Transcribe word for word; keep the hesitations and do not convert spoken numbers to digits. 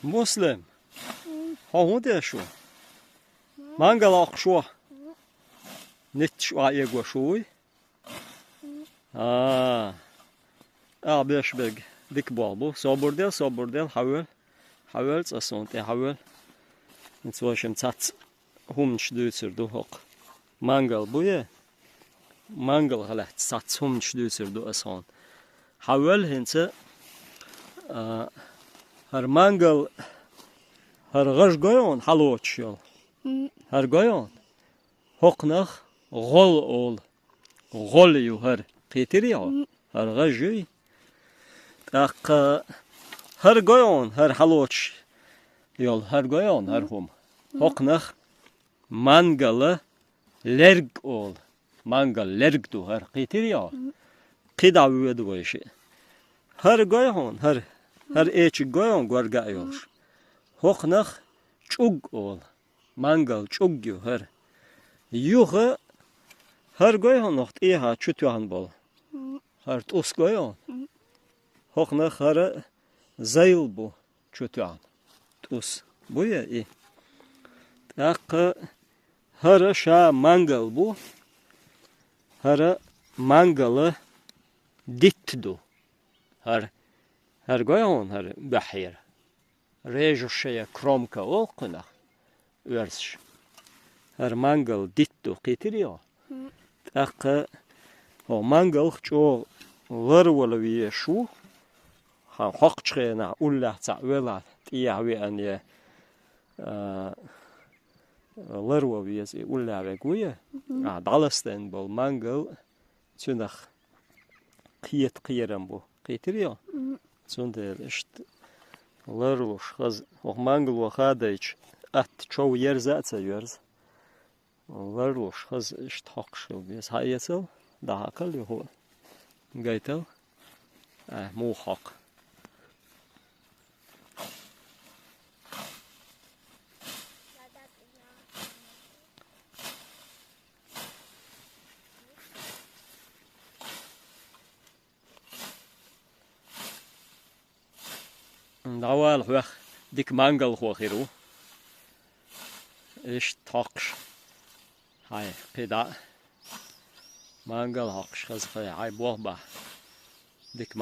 Муслим, хьо хӀун деш ву? Мангал хьокхуш ву? Нитташ охьаэго шу вуй? А, а, беш берг дика болх бу. Собар де, собар де, хьавел. Хьавел, цкъа суна тӀе хьавел. ХӀинца вайшимма цхьацца хӀуманаш дуьйцур ду хӀокху. Мангал буй? Мангалах лаьцна цхьацца хӀуманаш дуьйцур ду ас хьуна. Хьавел хӀинца, а, хӀара мангал, хӀара гӀаж гой хьуна хьалоцуш йолу? ХӀара гой хьуна? ХӀокхунах гӀол олу. ГӀол ю хӀара. Кхийтирий хьо? ХӀара гӀаж юй? ТӀаккха хӀара гой хьуна, хӀара хьалоцуш йолу, хӀара гой хьуна, хӀара хӀума? ХӀокхунах мангала лерг олу. Мангал лерг ду хӀара. Кхийтирий хьо? КхидӀа воьду вай шиъ. ХӀара гой хьуна, хӀара, хӀара эчиг гой хьуна, горга а йолуш? ХӀокхунах чӀуг олу. Мангал чӀуг ю хӀара. Юха хӀара гой хьуна, хӀокху тӀехьа чу тоьхна болу? ХӀара тӀус гой хьуна? ХӀокхунах хӀара зайл бу чу тоьхна. ТӀус буй и? ТӀаккха хӀара ша мангал бу, хӀара мангала дитт ду. ХӀара, хӀара гой хьуна, хӀара баьхьера? Режущая кромка олу кхунах, оьрсаша. ХӀара мангал дитт ду, кхийтирий хьо? ТӀаккха хӀо мангалх чӀогӀа ларвала везаш ву, хьан хьокхучу хенахь уллехь цхьаъ велахь, тӀехьа веана я, а, ларвала веза и уллехь верг ву я? А, дӀаластийна болу мангал, цуьнах кхета кхерам бу. Кхийтирий хьо? Цундела иштта ларлуш хаза, хӀокху мангало хадайча, атта чов ерза а ца йоьрзу. Ларлуш хаза иштта хьокхуш хила беза. Хьаэцал, дӀахьакхал юха. Гайтал. Ай, муха хьокху. ДӀавала хьох, дика мангалхо хир ву. Иштта хьокхуш. Хьай, кхидӀа. Мангал хьокхуш хаза хай, хьай болх бахь. Дика